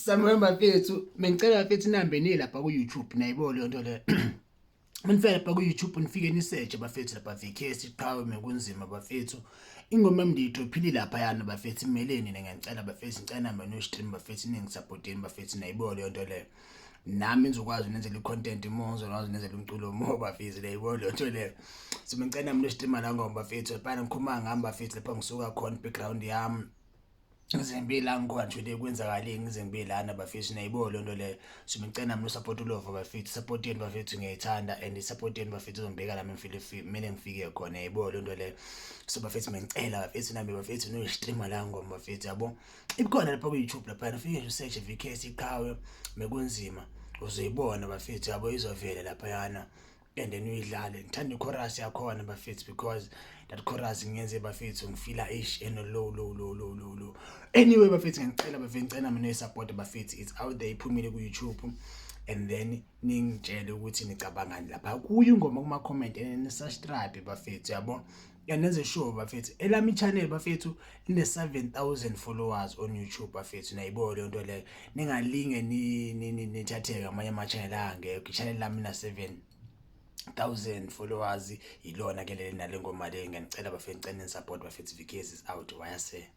Samuel bafethu, bengicela bafethu nihambe niye lapha ku-YouTube, nayibona leyo nto leyo. Manifika lapha ku-YouTube nifike ni-search bafethu lapha VKS iqhawe mekunzima bafethu. Ingoma yami ndiyidrophile laphayana bafethu, imeleni ngiyanicela bafethu, ngicela nihambe niyo-stream bafethu, ningisapoteni bafethu, nayibona leyo nto leyo. Nami ngizokwazi unenzela i-content more, ngizokwazi unenzela umculo more bafethu, nayibona leyo nto leyo. So bengicela nami niyo-streama la ngoma bafethu, laphana ngikhuluma ngami bafethu, lapha ngisuka khona, background yami. Ngize ngibe la ngikhona nje le kwenzakaleni, ngize ngibe lana bafethu, nayibona leyo nto leyo. So bengicela nami no-support ulova bafethu, support yenu bafethu ngiyayithanda and i-support yenu bafethu izongibeka la kumele ngifike khona, yayibona leyo nto leyo. So bafethu bengicela bafethu nami bafethu niyoyi-streama la ngoma bafethu, yabo. Ikhona lapha ku-YouTube laphana, ufike nje u-search VKS iqhawe mekunzima, uzoyibona bafethu, yabo, izovela laphayana and then uyidlale. Ngithanda i-chorus yakhona bafethu because that chorus ngiyenze bafethu ngifila ish eno low low low low low low. Anyway bafethu, ngiyacela bafethu, ngicela mina support bafethu, it's out there, iphumile ku-YouTube and then ningitshele ukuthi nicabangani lapha kuyo ingoma kuma comment and ni-subscribe bafethu, yabo. Nenze sure bafethu, elami channel bafethu line 7000 followers on YouTube bafethu, nayibona leyo nto leyo. Ningalinge nithatheke amanye ama channel angekho, i-channel lami na 7000 followers, ilona ke leli nale ngoma le. Ngiyanicela bafethu, ngicela ni-support bafethu, VKS is out wayase.